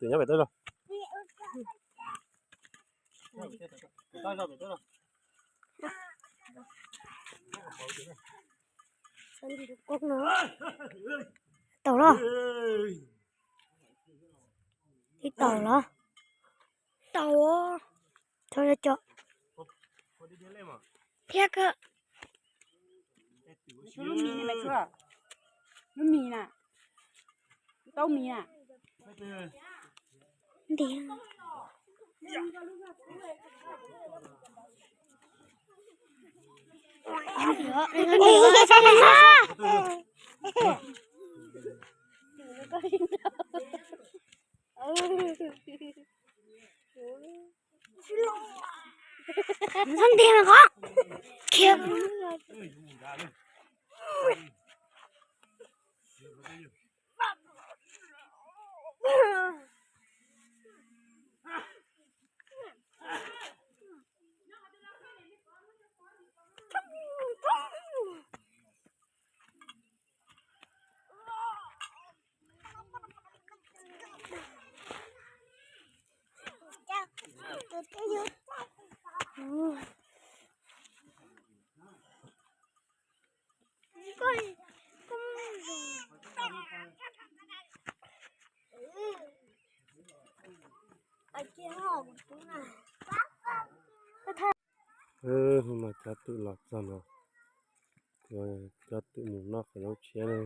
Nyob pem teb los. Tau los. Tib tau los. Tau. Tau cov. Thiab kawg. Lub mis ne, lub mis na, taub mis na. Ntiag. Ntiag qhov khiav. Mas cov twm los txog no, cov twm mus noj qhov rooj tshiab ne.